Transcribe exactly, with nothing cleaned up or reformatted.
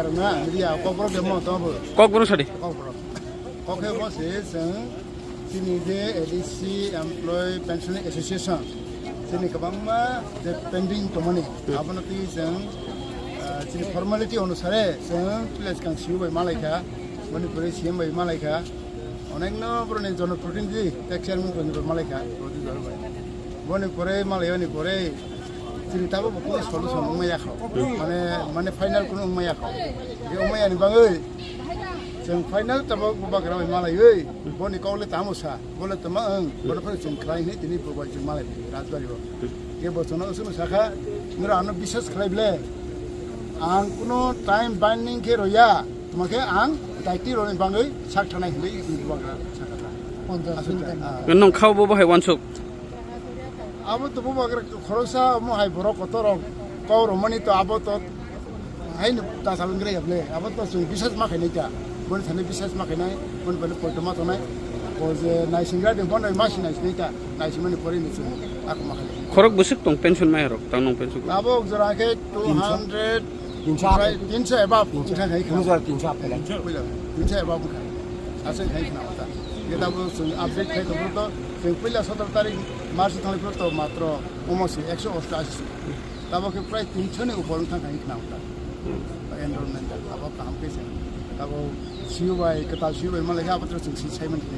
Media kokborok de mo to bo. Kokborok sadi. Kokborok. Kokhe bo se chwng chini je A D C Employee Pension Association chini kwbangma je pending tongmani abono twi chwng, ah, chini formality onusare chwng village council bai malaikha, boni pore C M bai malaikha. Onekno boroni jonoprotinidhi, tei chairman rokni bo malaikha, Roti Jora bai. Boni pore malaiyoni pore chini tabuk bo kunu solution wngma yakho. Mane, mane final kunu wngma yakho. Ye wngma yani bagwi chwng final tabuk bubagra bai malaiwi. Boni kok le tamo sa, bole tama ang, bole phano chwng khlai hinwi tini bubai chwng malai Rajbari bo. Ye bo chwngno chwngno sakha, nira ano biswas khlai ble. Ang kunu time binding khe roya. Tamo khe ang daiti roni bagwi sak thanai hinwi bubagra sakha. Aswk kha, ah. Nwng khao bo bahai wansuk. Abo to bubagra khoroksa omo hai borok kotorok kau romani to abo to hai no ta salon gre able. Abo to chwng biswas ma khainai ta. Boni thani biswas ma khainai, boni bani poito ma tonai. Ko je naisingra de bono ma sinai sinai ta. Naisimani pore ni chwng ako ma khainai. Khorok bwswk tong pension mai rok, tang nong pension. Abo jora khe two hundred, তিনশো up. Prai তিনশো above wngkha khai khna. তিনশো, তিনশো up phailai. Puila তিনশো above wngkha. Aswk khai khna wngkha. Khe tabuk chwng update khai tongphuru to, chwng puila সতেরো tarik March thangphuru to matro omo se একশো অষ্টাশি se. Tabuk khe prai তিনশো ni upor wngkha khai khna wngkha. Enrollment abo kaham khe se. Tabuk C U bai, kwtal C U bai malai khe abo to chwng si saiman khe.